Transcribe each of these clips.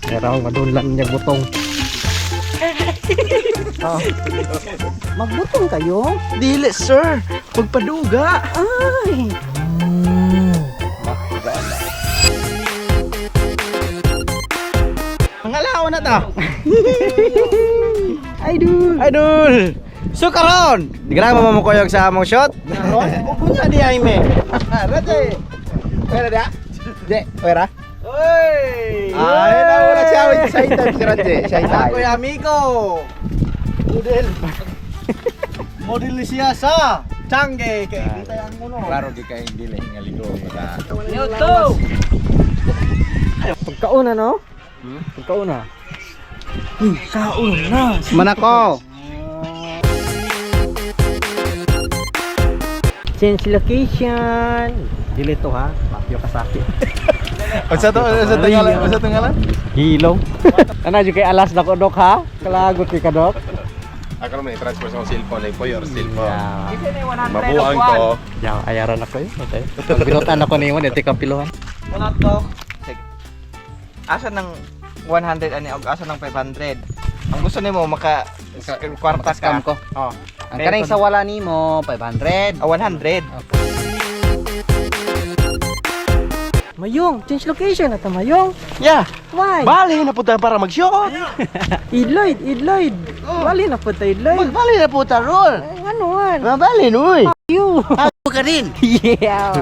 Pero madunlan niya butong. Oh. Magbutong kayo? Dili, sir. Magpaduga. Ay! Mga na ta. Idol! Idol! So karon, di ka na mamukuyog sa among shot. Karon, upo niya di ay me. Rajay. Pwera dia. Je, pwera. Oy! Ay, nauna siya excited si Rajay. Siya Ako yung amigo. Model. Model siya sa Changi kay kita ang uno. Klaro di kay hindi lang ngaligo mata. Yoto. Pagkauna, no? Pagkauna. Kauna. Manako. Change location. Dili to ha. Mapyo ka sa akin. Unsa to? Unsa tingalan? Unsa tingalan? Hilong. Ana jud kay alas dako dok ha. Kalagot kay kadok. Ako naman i-transfer sa akong cellphone, like for your cellphone. Yeah. Mabuang ko. Ya, ayaran ako eh. Okay. Pagbinutan ako nimo dito kapiluhan. Wala to. Sige. Asa ng 100 ani og asa ng 500? Ang gusto nimo maka kwarta ka. Scam ko. Oh. Ang kanang sa wala nimo 500. Ah, 100. Mayong, change location na ta Mayong. Yeah. Why? Bali na punta para mag-shot. Idloid, idloid. Bali na po ta idloid. Magbali na puta roll. Ay, ano man? Mabali uy. You. Ka rin. Yeah.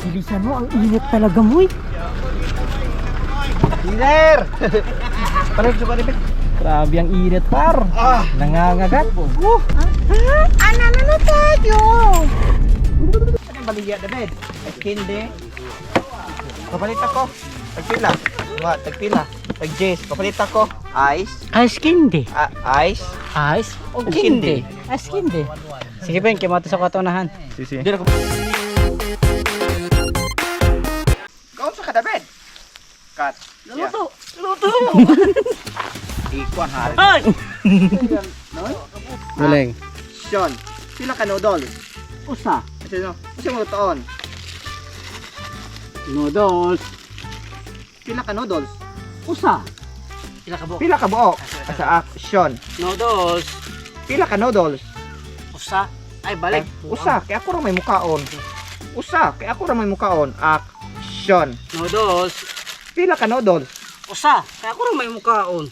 Bilisan mo, ang init talaga mo eh. Dinner. Parang sa parang. Grabe ang init par. Ah. Nangangagat. Ana na na tayo. Ano baligya David? Ay kindi. Papalit ako. Tagpila. Wa, tagpila. Tag Jess, papalit ako. Ice. Ice candy. Ah, ice. Ice o candy. Ice candy. Sige Ben, kimato sa katonahan. Sisi. Di na ko. Kaon sa ka David? Cut. Luto. Luto. Ikuan ha. Galing. Sean, pila ka noodles? Usa. Kasi no, kasi mo lutoon. Noodles. Pila ka noodles? Usa. Pila ka buok? Pila ka buo? Sa action. Noodles. Pila ka noodles? Usa. Ay, balik. Ay, usa, kay ako ra may mukaon. Usa, kay ako ra may mukaon. Action. Noodles. Pila ka noodles? Usa. Kaya ako rin may mukaon.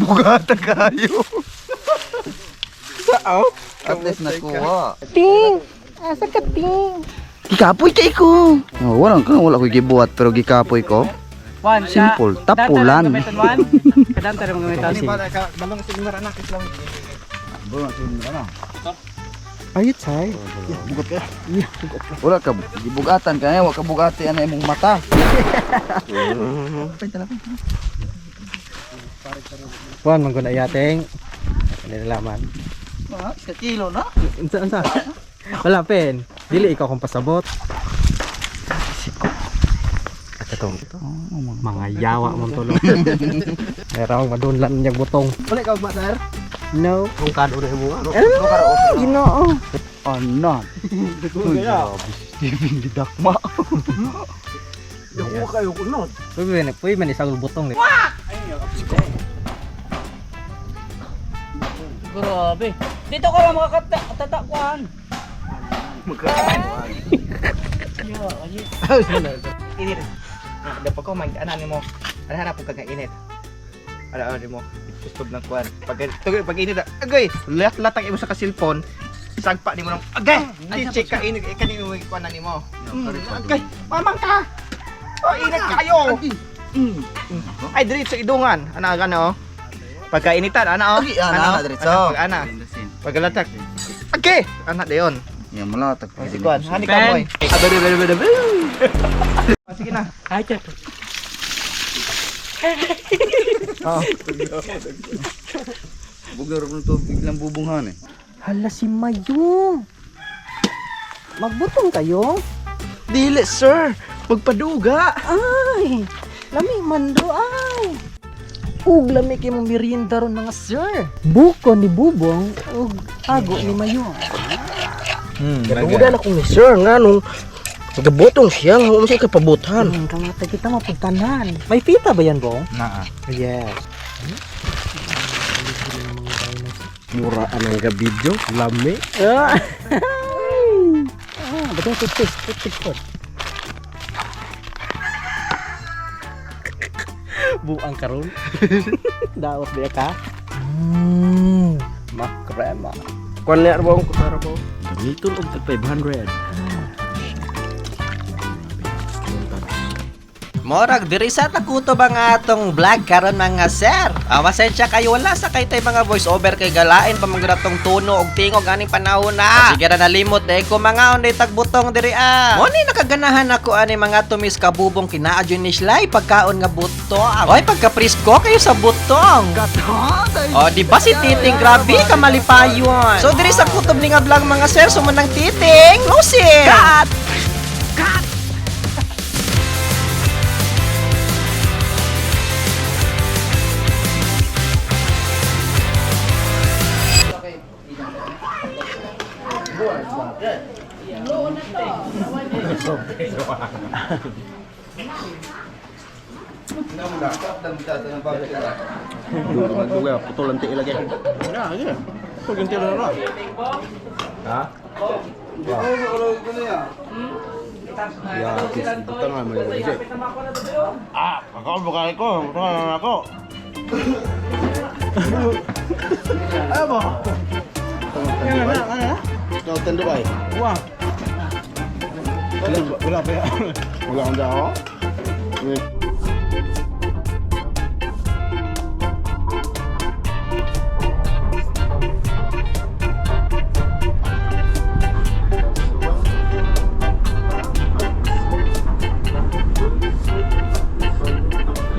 Bugata kayo. Sao? At least nakuha. Ting! Asa ka, ting? Gikapoy kay ko. Oh, wala ka wala ko gibuhat pero gikapoy ko. One, Simple, tapulan. Kadanta rin gamitan. Balong sa inyo anak islam. Are you tired? Wala ka gibugatan ka wa ka bugati ana imong mata. Juan, mangguna yating. Nilalaman. Sa kilo na. Unsa unsa? Wala pen. Dili ikaw kung pasabot. Kato. Mga yawa mong tulong. Meron madunlan niya butong. Wala ka ba sir? No. Kung kano na mo ano. Ah, Ginoo. Ano? Grabe si Steven gidakma. Nakuha kayo kunot. Pwede man, pwede man isang butong. Ni. Grabe. Dito ka lang makakatatakwan. Init. Ah, dapat ko mag ana nimo. Ana na po kag init. Ala ano nimo. Gusto ng kuan. Pag tugoy pag init agay, lat latag imo sa ka cellphone. Sagpa nimo ng agay. Di check ka init eh, kanino mo kuan na nimo. Agay, mamang ka. Oh, init kayo. Ay diretso idungan. Ana ana oh. Pagkainitan ana oh. Agi, ana, oh. diretso. Ana, pag ana. Paglatak. Agay, ana dayon. Ya mula tag. Si kuan, hani ka boy. Abe abe abe abe. Ah, sige na. Ay, chato. Bugar ko tubig lang bubunghan eh. Hala si Mayong. Magbutong kayo? Dili sir, magpaduga. Ay, lami man do ay. Ug lami kay mong merienda ron mga sir. Buko ni Bubong ug ago ni Mayong. Duda na kung ni sir nga nung gabotong siya nga mo siya kapabutan. Kamatay kita mapagtanan. May pita ba yan, Bong? Naa. Yes. Mura anang gabidyo, lami. Ah, ah, ba't yung toothpaste? Toothpaste po. Buang karon. Daot diya ka. Makrema. Kuan niya bong kusara po. Gamiton og tag 500. Morag diri sa takuto ba nga atong vlog karon, mga sir. Ah, pasensya kayo, wala sa kay tay mga voice over kay galain pa man tong tono og tingog aning panahon na. Sige ra nalimot dai ko mga unday tagbutong diri ah. Mo ni nakaganahan ako ani mga tumis kabubong kinaa jud ni Sly pagkaon nga butong. Oy, pagka-presko kayo sa butong. O, di ba si Titing grabe ka malipayon. So diri sa kutob ni nga vlog, mga sir, sumunang Titing, closing. Cut! Putol ang tiil lagi. Putol ang tiil na. Ha? Ya, kita nga mo yun. Ah, ako bukay ko, bukay na ako. Ano ba? Ano na? Ikaw tendo kay. Wa. Wala pa. Wala akong dao.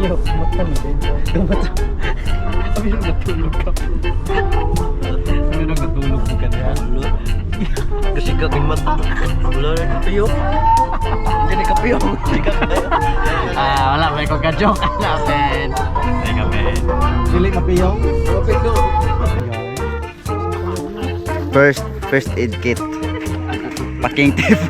Yo, mata ni Ben. Mata. Abi nung natulog ka. Abi nung natulog ka niya. Kasi ka kay mata. Wala na kapiyo. Hindi na kapiyo. Hindi ka Ah, wala may ko ka-joke. Wala, Ben. Teka, Ben. Dili mapiyong. First aid kit. Packing tape.